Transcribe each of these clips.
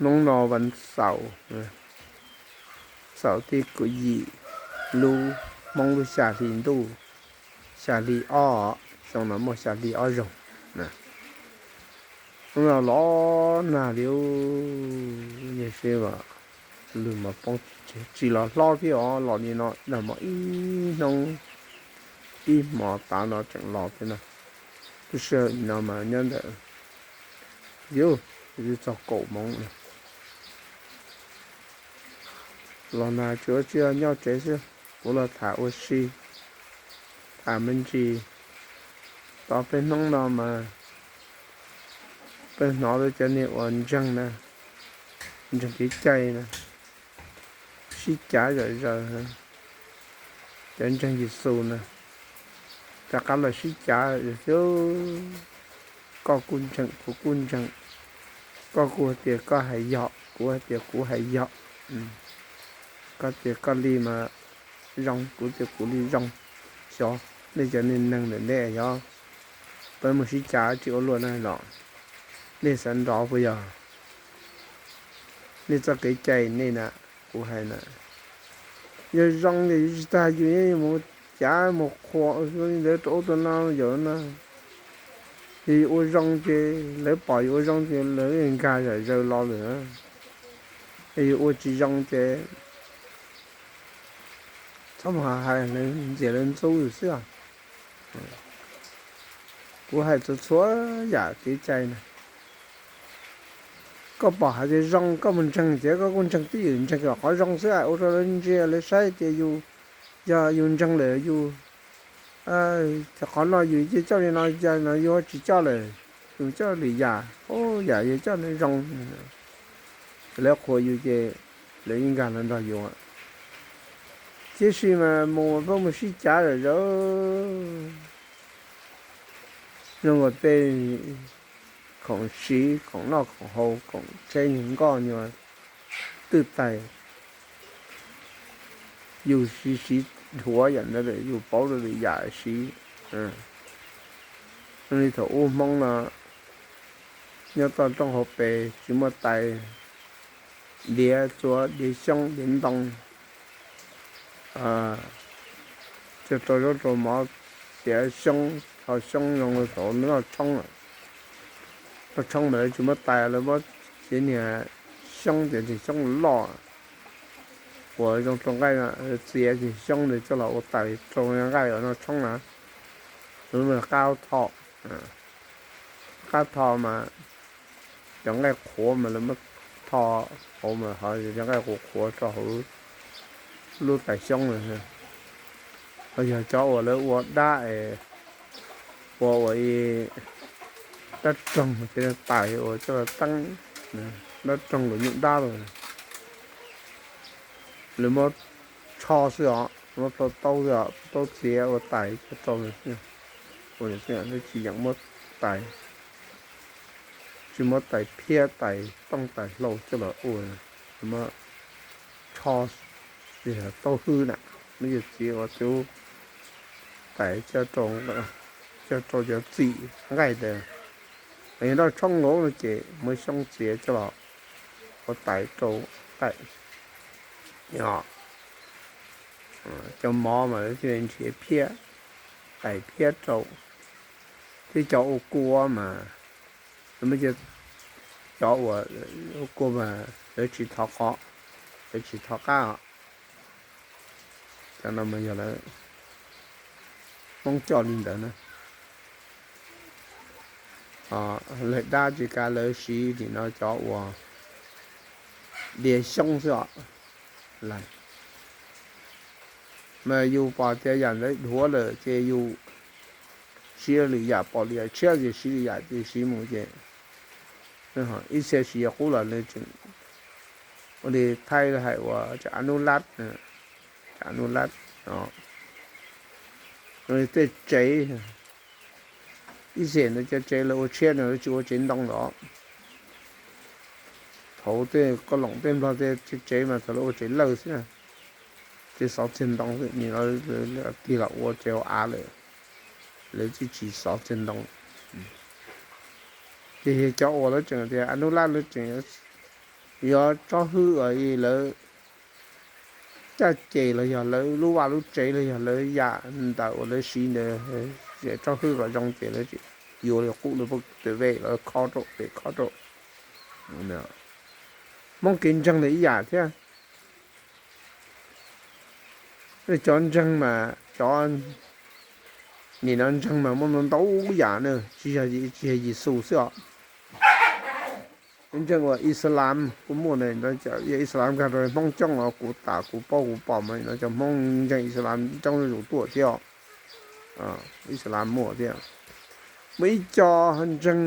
Hnub no vas xaum, xaum thib kaum yim lub Hmoob lub xya hli ntuj, xya hli ob, xyoo no muaj xya hli ob zaug. Hnub no los nag li, yog seb lwg mas poob tsis los hlob thiab os, los li no nag mas ib hnub ib hmo tav no tseem los thiab na. Lub sij hawm no mas nyob ntawm, yus, txog kaum moos. Los nag tsis ua tsi, nyob tsev xwb, kuv los tham ua si, tham me ntsis. Tau peb hnub no mas peb hnov tau cov niag uas ntseeg na, ntseeg kev cai na, sib cav zom zaws, cov ntseeg Yexus na, rov qab los sib cav xwb. Koj kuj ntseeg, kuv kuj ntseeg, koj kuj hais tias koj hais yog, kuv hais tias kuv hais yog. Koj tias koj li mas zoo, kuv tias kuv li zoo. Xyov nej cov niag neeg ntawm nej yog peb mus sib cav tsis ua luaj na los, nej xav nrov puas yog? Nej txoj kev cai nej na, kuv hais na, yog zoo ces yus tsis tas yus mus cav mus qhuas li ntawd rau ub rau no yom na. Yog yus ua zoo ces lawv pom yus ua zoo ces lawv nkag zom zaws los lawm. Yog yus ua tsis zoo ces txhob mus hais lawv, ntxias lawv ntxub yus xwb. Kuv hais txhua txhua yam kev cai na, koj pom hais tias zoo koj mus ntseeg ces koj kuj ntseeg twj ywm, ntseeg kom qhov zoo xwb, ua rau lawv ntsia lawv saib tias yus, yog yus ntseeg lawm yus, qhov no yus yeej coj li no, yog no yus tsis coj lawm, yus coj lwm yam, yam yus coj no zoo, lawv qhuas yus ces lawv yeej nkag los nrog yus. Tiam sis mas mus peb mus sib cav zom zaws, zoo nkaus tej khoom siv, khoom noj khoom haus, khoom tsheb nyuag nkoj nyuag twj tais, yus siv siv dhuav yam ntawd lawm, yus pauv lwm yam siv. Zoo li thaum ub Hmoob no nyob toj roob hauv pes tsis muaj tais, diav txuas diav xyoob diav ntoo, cog rau zaub rau mov, tiav xyoob, tho xyoob zoo li thaum noj tshoob. Noj tshoob mas lawv tsis muab tais, lawv muab cov niag xyoob, cov niag xyoob loj uas zoo rau nqaij, txiav cov xyoob ntawd coj los ua tais rau nqaij uas noj tshoob na. Lawv qab tho, qab tho mas cov nqaij qhuav mas lawv muab tho hauv mas ho cov nqaij qhuav qhuav rau hauv lub tais xyoob na. Ho yog cov uas lawv ua dab es ua ua ib dab roog ces tais uas coj los teeb, dab roog los nyuj dab los, lawv muab tsho xwb os, muab plhaub taub xwb os, plhaub taub txiav ua tais coj rau, ua tsis yeem muab tais, tsis muab tais phiab tais tooj tais hlau coj los ua, muab tsho, taub hwb na, muab yawg txiav ua cub tais coj rau cov txim nqaij ntawd. Yog noj tshoob nkaus no ces muab xyoob txiav coj los ua tais rau nqaij. Cov mov mas lawv thiaj nrhiav phiab, tais phiab rau. Thiab cov ua kua mas, cov uas ua kua mas lawv tsis thov qhov, lawv tsis thov qab os. Cov no mas yog lawv Hmoob coj li ntawd na. Lawv dab tsis kav lawv siv nim no cov uas diav xyoob xwb os. Mas yus pom tias yam ntawd dhuav lawm ces yus siv lwm yam, pom lwm yam tshiab ces siv lwm yam ces siv mus ces ib txhia siv qub los nws tseem ua li Thaib hais ua tseem anub lab, tseem anub lab. Tej tsev, ib txhia no cov tsev lawv ua tshiab no lawv tsis ua tsev ntoo los. Thaum tej koj loom tej Nplog tej tsev mas thaum lawv ua tsev lawj xwb, tej xov txiag ntoo xwb, nim no tig los ua tsev hauv av lawm, lawv tsis tsis xov txiag ntoo. Ces yog cov uas lawv tseem tias anub lab lawv tseem Yog tsob hwj uas lawv caj ces los yog lawv lub vaj lub tsev los yog lawv yam ntawm uas lawv siv ntawd, tsob hwj kom zoo ces lawv yuav li qub lawv pab tes vej los khob rau pem khob rau. Hmoob kev ntseeg ntawm ib yam thiab. Cov ntseeg mas cov nim no ntseeg mas muaj ntau ntau yam na, tsis yog, tsis yog Yexus xwb os. Ntseeg uas Islam kuj muaj na, yog Islam nkag rau Hmoob coob os, kuv tam kuv paub kuv pom mas no cov Hmoob ntseeg Islam coob zuj zus tuaj thiab. Islam muaj thiab. Muaj ib co ntseeg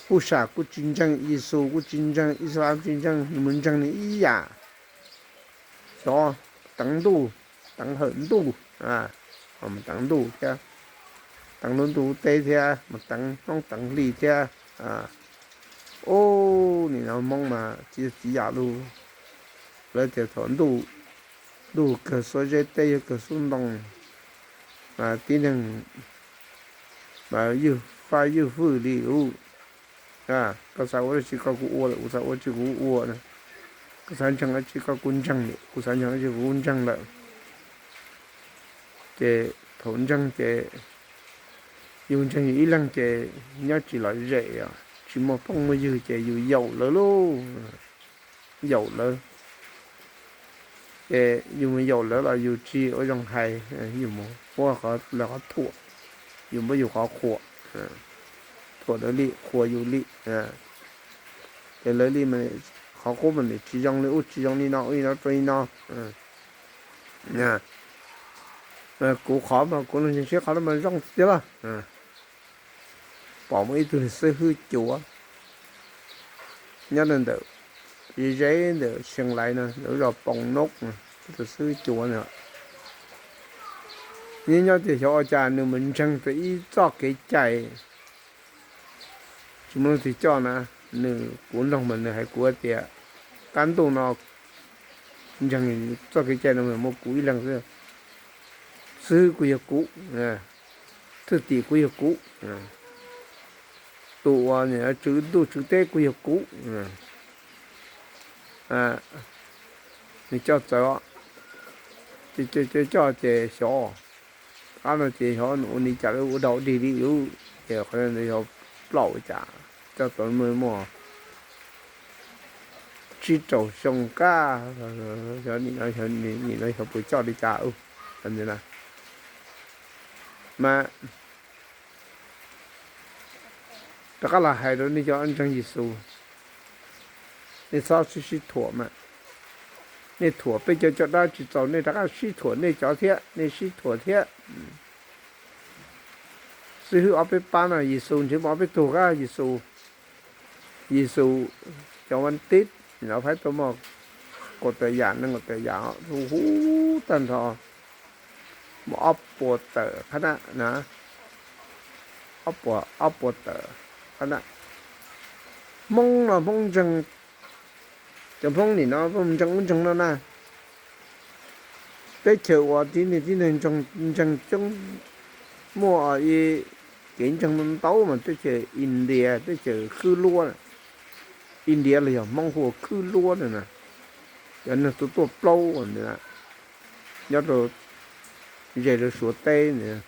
Huv sam kuj tsis ntseeg, Yexus kuj tsis ntseeg, Islam tsis ntseeg, nws mus ntseeg nws ib yam. Xyov teev ntuj, teev hawm ntuj, teev ntuj thiab, teev lub ntuj teb thiab, mus teev hnub teev hli thiab. Ub, nim no Hmoob mas txiv txiv yam lug, lawv tias thaum ntuj, ntuj kawg xuab zeb teb yuav kawg xub ntoo, mas tib neeg mas ywj faj ywj fwj li ub. Koj xav ua dab tsi koj kuj ua lawm, kuv xav ua dab tsi kuv kuj ua na. Koj xav ntseeg dab tsi koj kuj ntseeg, kuv xav ntseeg dab tsi kuv kuj ntseeg lawm. Ces thaum ntseeg ces yus ntseeg yus ib leeg ces nyob tsis lom zem os, tsis muaj phooj muaj ywg ces yus yaum lawv lauj. Yaum lawv. Ces yus mus yaum lawv los yus tsis ua zoo hais, yus mus muab lawv qhov thuam, yus muab yus qhov qhuas, thuam lawv li qhuas yus li. Ces lawv li qhov qub mas nws tsis zoo li ub, tsis zoo li no, ua li no rau li no. Kuv qhov mas kuv los ntseeg siab qhov no mas zoo tiag tiag lauj. Pom muaj ib tug xib hwb cuav nyob ntawm, ze ze ntawm Xeev Laij no, ntawm lub zos Poo Noob, tus xib hwb cuav ntawd. Nyob nyob ces xyov ua cas nws mus ntseeg tau ib txoj kev cai tsis muaj leej twg coj na. Nws, kuv nrog mas nws hais kuv tias qab ntuj no ntseeg txoj kev cai no mas muaj kuv ib leeg xwb. Xib hwb kuj yog kuv, thwj tim kuj yog kuv, tus uas tswv ntuj tswv teb kuj yog kuv. Nws coj txawv, coj ces xyov, qab no ces xyov nws ua li cas lawm, ua dog dig li lub, ces qhov ntawd yog plaub cas, coj tau muaj tsib rau xyoo kab, xyov nim no, nim no xyov puas coj li cas ub. Mas rov qab los hais rau nej cov ntseeg Yexus, nej txhob sib sib thuam mas. Nej thuam peb cov coj dab tsis txaus nej rov qab sib thuam nej cov thiab, nej sib thuam thiab. Xib hwb ob peb pab no Yexus ntshe muaj ob peb tug kab Yexus, Yexus cov vaj tib no phaib tuaj muaj kaum tawm yam nees nkaum tawm yam, hu hu tag nrho, muaj ob puas tawm phab na, ob puas, ob puas tawm phab na. Hmoob no Hmoob ntseeg, cov Hmoob nim no ntseeg ub ntseeg no na, teb chaws uas tib neeg tib neeg ntseeg coob, muaj kev ntseeg ntau mas teb chaws India, teb chaws khwb luab, India los yog Hmoob hu ua khwb luab na, cov neeg tuaj tuaj plaub ntawd, nyob rau ze rau Suav teb ntawd,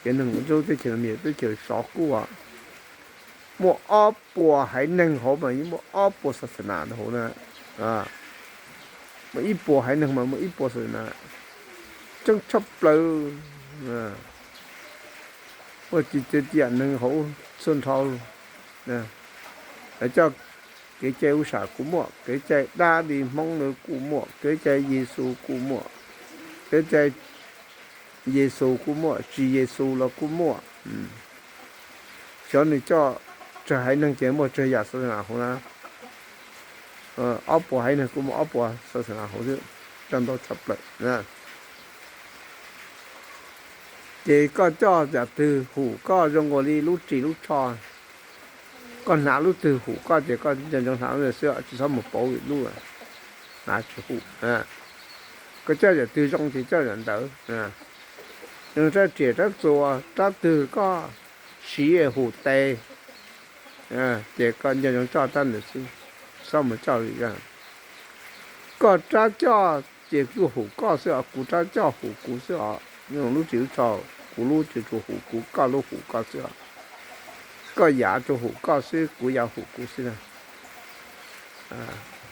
cov neeg lub teb chaws no yog teb chaws sov kuj, muaj ob puas haiv neeg hauv mas yeej muaj ob puas xas xas nas hauv na. Muaj ib puas haiv neeg mas muaj ib puas xas xas nas, coob tshaj plaws. Muaj txhua txhia yam neeg hauv txhua nrho. Lawv coj kev cai huv sam kuj muaj, kev cai dab li Hmoob ntawd kuj muaj, kev cai Yexus kuj muaj, kev cai Yexus kuj muaj, tsis Yexus los kuj muaj. Xyov nws coj tsawg haiv neeg ces muaj tsawg yam xas xas nas hauv na. Ob puas haiv neeg kuj muaj ob puas xas xas nas hauv xwb, coj ntau tshaj plaws. Ces koj coj yam twg hum koj zoo nkaus li lub ris lub tsho, koj hnav lub twg hum koj ces koj nco ntsoov hnav lub ntawd xwb, tsis txhob mus pauv lwm lub, hnav tsis hum. Koj coj yam twg zoo ces coj yam ntawd. Rab riam rab txuas rab twg koj siv hum tes, ces koj nco ntsoov coj tab ntawd xwb, txhob mus coj lwm zaj. Koj rab coj ces kuj hum koj xwb os, kuv rab coj hum kuv xwb os. Lub tsis lub tso, kuv lub ces tsuas hum kuv, koj lub hum koj xwb os. Koj yav tsuas hum koj xwb, kuv yav hum kuv xwb na.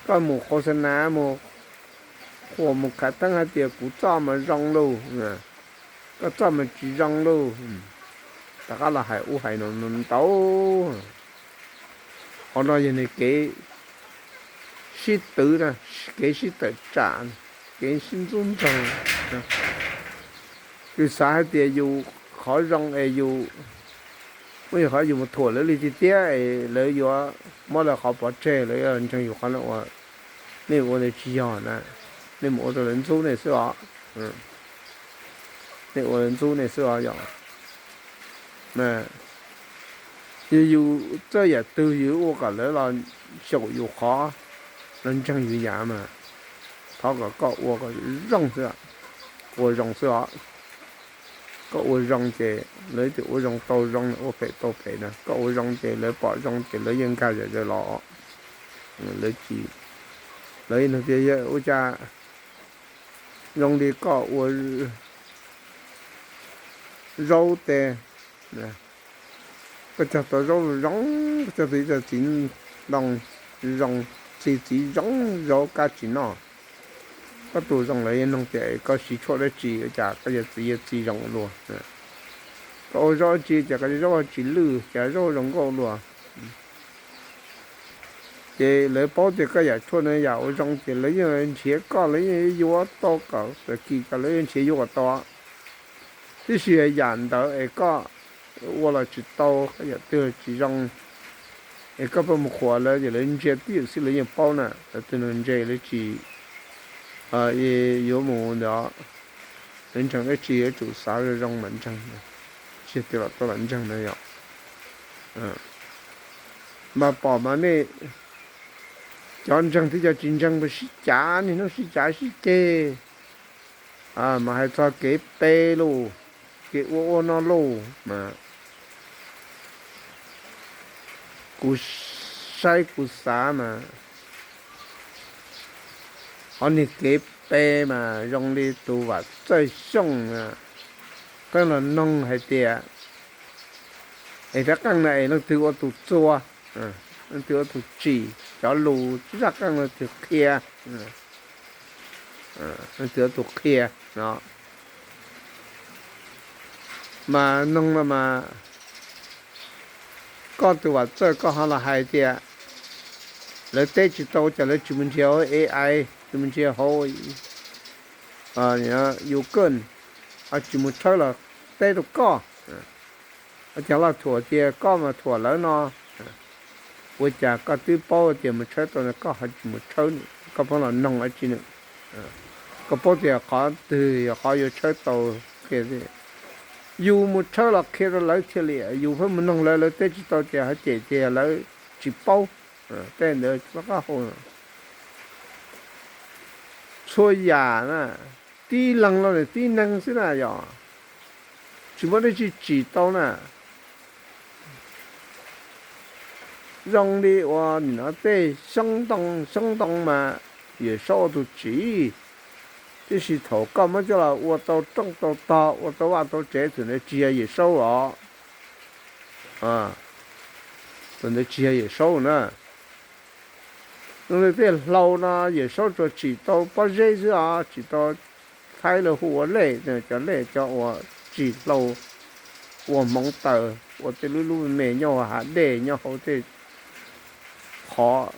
Koj mus qhov xa nav mus, qhuas mus khav theeb hais tias kuv txoj mas zoo lauj, koj txoj mas tsis zoo lauj, rov qab los hais ub hais no ntau. Qhov no yog nws kev sib twv na, kev sib tawm tsam, kev sib ntxub ntxaug. Yus xav hais tias yus qhov zoo es yus, muaj yus qhov yus mus thuam lawv li tiag tiag es lawv yuav muab lawv qhov pov tseg, lawv yuav ntseeg yus qhov no ua, nej ua ntawd tsis yog na, nej mus ua rau lawv ntxub nej xwb os. Nej ua lawv ntxub nej xwb os yom. Yog yus txawj yam twg yus ua kom lawv los xyaum yus qhov, los ntseeg yus yam mas thov kom koj ua kom zoo xwb, ua zoo xwb os. Koj ua zoo ces lawv ua zoo tau zoo, ua phem tau phem na. Koj ua zoo ces lawv pom zoo ces lawv yeej nkag zam zaws los. Lawv, lawv yeej nug tias yog ua cas zoo li koj ua zaub tes, koj cog tau zaub zoo, koj cog tau ib co txiv ntoo zoo, txi txiv zoo, zaub kab tsis noj. Koj tus zoo lawv yeej nug tias koj siv tshuaj dab tsi ua cas koj yog txiv yog txi zoo ua luaj. Koj ua zaub dab tsi cas koj zaub tsis lwj, cas zaub zoo nkauj luaj. Ces lawv paub tias koj yam tshuaj no yam ua zoo ces lawv yeej nrhiav koj, lawv yeej yuav tau kom tag kis ko lawv yeej nrhiav yuav kom tau. Tiam sis yam ntawd es koj ua los tsis tau, koj yam twg tsis zoo, es koj pheej mus qhuas lawv ces lawv ntsia twj ywm xwb lawv yeej paub na. Lawv tus neeg ntse lawv tsis yuav mus ntawd, lawv ntseeg dab tsi yuav tsum xav zoo zoo mam ntseeg, tsis tias los tau los ntseeg na yom. Mas pom mas nej cov ntseeg thiab cov tsis ntseeg mas sib cav, niaj hnub sib cav sib ceg. Mas hais txog kev pe lauj, kev ua ua no lauj mas kuv saib kuv xav mas qhov niag kev pe mas zoo li tus Vam Txawj Xyooj, pheej los noog hais tias es rab qeej no es leej twg ua tus txua, leej twg ua tus tsim, cov lus zaj qeej leej twg qhia, leej twg ua tus qhia no. Mas noog no mas koj tus Vam Txawj koj ho los hais tias lawv teb tsis tau ces lawv tsis mus nrhiav hauv A I, tsis mus nrhiav hauv Google, tsis mus tshawb los teb rau koj. Ua cas loj thuam tias koj mas thuam lawv no, ua cas koj twb paub tias mus tshawb tau no koj ho tsis mus tshawb, koj pheej los noog dab tsi ne? Koj paub tias qhov twg yog qhov yuav tshawb tau, qhia, yus mus tshawb los qhia rau lawv thiaj li, yus pheej mus noog lawv, lawv teb tsis tau ces ho cem tias lawv tsis paub. Tej ntawd tsis muaj qab hau. Txhua yam na, tib leeg los tib neeg xwb na yom, tsis muaj dab tsi tsim tau na. Zoo li uas nim no tej xyoob ntoo, xyoob ntoo mas Yawm Saub ua tus tsim, tiam sis thaum koj muab coj los ua tau rooj tau tog, ua tau vaj tau tsev, thaum ntawd tsis yog Yawm Saub os. Thaum ntawd tsis yog Yawm Saub na. Zoo li tej hlau no Yawm Saub tsuas tsim tau pob zeb xwb os, tsim tau, Thaib lawv hu ua lej, cov lej cov uas tsim hlau, ua hmoov taws, ua tej lub lub me nyob hauv hav dej, nyob hauv tej qhov,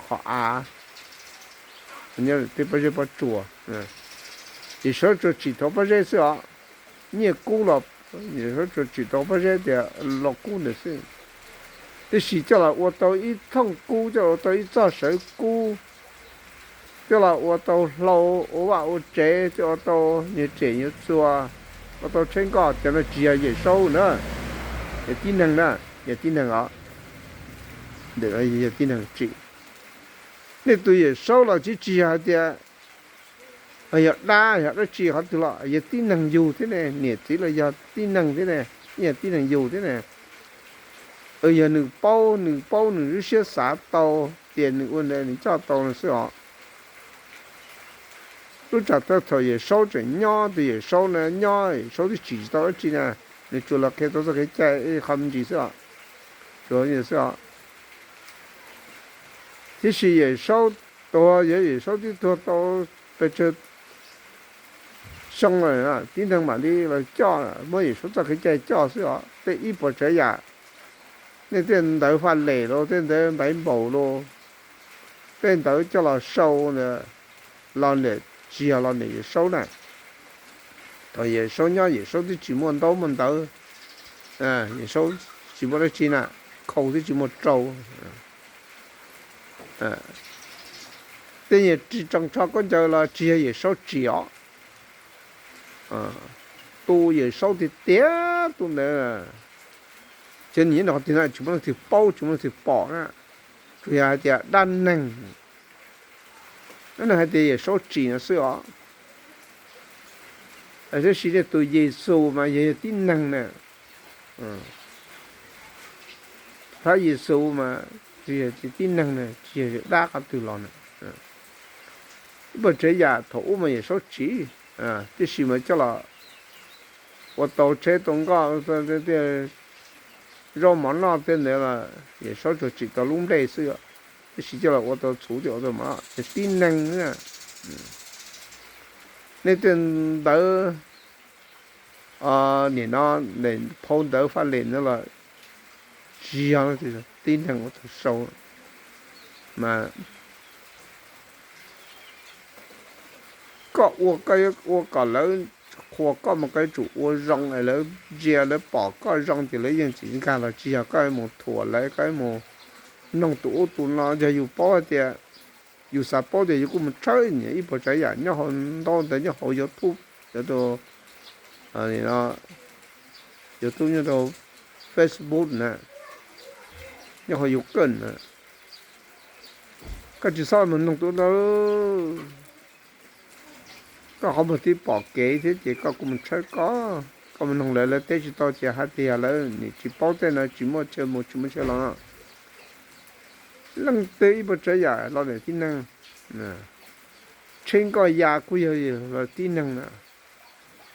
qhov av, nyob tej pob zeb pob tsuas. Yawm Saub tsuas tsim tau pob zeb xwb os. Nyiaj kub los Yawm Saub tsuas tsim tau pob zeb tias los kub ntawd xwb. Tiam sis coj los ua tau ib thooj kub, coj los ua tau ib txoj sawv kub, coj los ua tau hlau, ua vaj ua tsev, coj ua tau nyuag riam nyuag txuas, ua tau tsheb nkoj, cov no tsis yog Yawm Saub na, yog tib neeg na, yog tib neeg os. Ntawm no yog tib neeg tsim. Nej tus Yawm Saub los tsis, tsis yog hais tias yog dab yog dab tsi qhov twg los yog tib neeg yug thiab ne, niam txiv los yog tib neeg thiab ne, yog tib neeg yug thiab ne. Yog nws paub, nws paub nws lub siab xav tau, ces nws ua ntawd nws coj tau no xwb os. Lub tsam thaum Yawm Saub tseem nyob, tus Yawm Saub na nyob, Yawm Saub twb tsim tsis tau dab tsi na, nws tsuas los qhia tau txoj kev cai qhov me ntsis xwb os, tsuas xwb os. Tiam sis Yawm Saub tuag, yog Yawm Saub twb tuag tau pes tsawg xyoo lawm, tib neeg mam li los coj, muab Yawm Saub txoj kev cai coj xwb os. Tej ib puas tsav yam, nej tej ntawv Faj Les los, tej ntawv Npaiv Npaum los, tej ntawv coj los sau ntawd, los ntawm, tsis yog los ntawm Yawm Saub na. Thaum Yawm Saub nyob Yawm Saub twb tsis muaj ntaub muaj ntawv, Yawm Saub tsis muaj dab tsi na, khau twb tsis muaj rau. Tej niag ris tsoo tsho khaub ncaws los tsis yog Yawm Saub tsim os. Tus Yawm Saub tiag tiag tus ntawd, ces nws nyob rau qhov twg na tsis muaj leej twg paub tsis muaj leej twg pom na, tsuas yog hais tias dab neeg, dab neeg hais tias Yawm Saub tsim no xwb os. Tab sis nej tus Yexus mas yog, yog tib neeg na. Phab Yexus mas tsis yog tib neeg na, tsis yog dab qhov twg los na. Ib puas tsav yam thaum ub mas Yawm Saub tsim, tiam sis mas coj los ua tau tsheb tau nkoj, zaub mov noj tej ntawd los Yawm Saub tsuas tsim tau lub nplej xwb, tiam sis coj los ua tau txhuv thiab ua tau mov noj ces tib neeg na. Nej tej ntawv, nim no, phau ntawv Faj Les ntawd los tsis yog tib neeg ua tau sau, mas koj ua, koj ua kom lawv qhuas koj mas koj yuav tsum ua zoo es lawv ntsia lawv pom koj zoo ces lawv yeej tsis nkag los, tsis yog koj mus thuam lawv, koj mus noog tus ub tus no. Yog yus paub hais tias, yus xav paub tias yus kuj mus tshawb niam ib puas tsav yam nyob hauv ntaub ntawv, nyob hauv YouTube, cov tus, YouTube, nyob rau Facebook na, nyob hauv Google na. Koj tsis txhob mus noog tus ub tus no, koj qhov muag twb pom kev thiab ces koj kuj mus tshawb koj, koj mus noog lawv, lawv teb tsis tau ces hais tias lawv nim tsis paub tej no, tsis muaj chaw mus tsis muaj chaw los. Leej twg ib puas tsav yam los ntawm tib neeg, tsheb nkoj ya kuj yog los tib neeg na,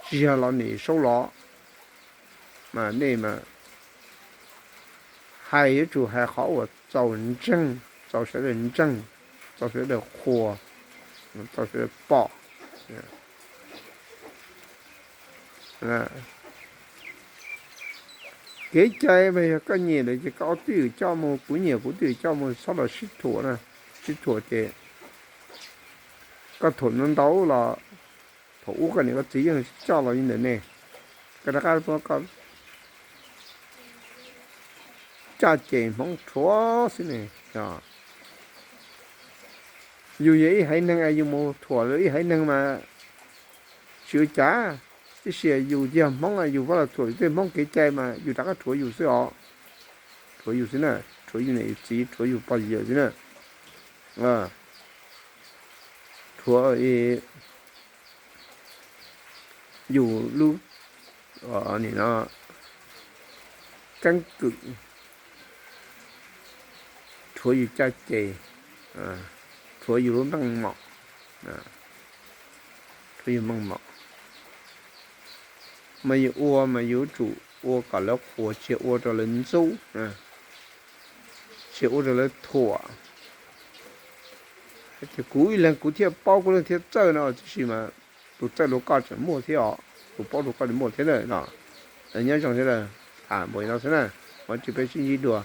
tsis yog los nim Saub los. Mas nej mas hais yuav tsum hais qhov uas txaus ntseeg, txaus sawv daws ntseeg, txaus sawv daws qhuas, txaus sawv daws pom. Kev cai mas yog koj nyiam lawm ces koj ob twj ywm coj mus, kuv nyiam kuv twj ywm coj mus, txhob los sib thuam na. Sib thuam ces koj thuam ntau ntau los thaum ub koj niam koj txiv yeej coj los li ntawm nej, koj rov qab muab koj caj ces Hmoob rhuav xwb ne. Yus yog ib haiv neeg es yus mus thuam ib haiv neeg mas tsis ua cas, tiam sis yus yog Hmoob, yus vaj los thuam yus tej Hmoob kev cai mas yus rov qab rhuav yus xwb os. Rhuav yus xwb na, rhuav yus niam yus txiv, rhuav yus pog yus yawm xwb na. Rhuav yus lub, nim no, keeb kwm, rhuav yus caj ces, rhuav yus lub meej mom, rhuav yus meej mom. Mas yus ua mas yuav tsum ua kom lawv qhuas, tsis yog ua rau lawv ntxub, tsis yog ua rau lawv thuam. Hais tias kuv ib leeg kuv thiaj paub, kuv leeg thiaj txawj no, tiam sis mas tus txawj dua koj tseem muaj thiab os, tus paub dua koj tseem muaj thiab na. Nyob zoo sawv daws, tham npaum li no xwb na, ua tsis peb sib ntsib dua.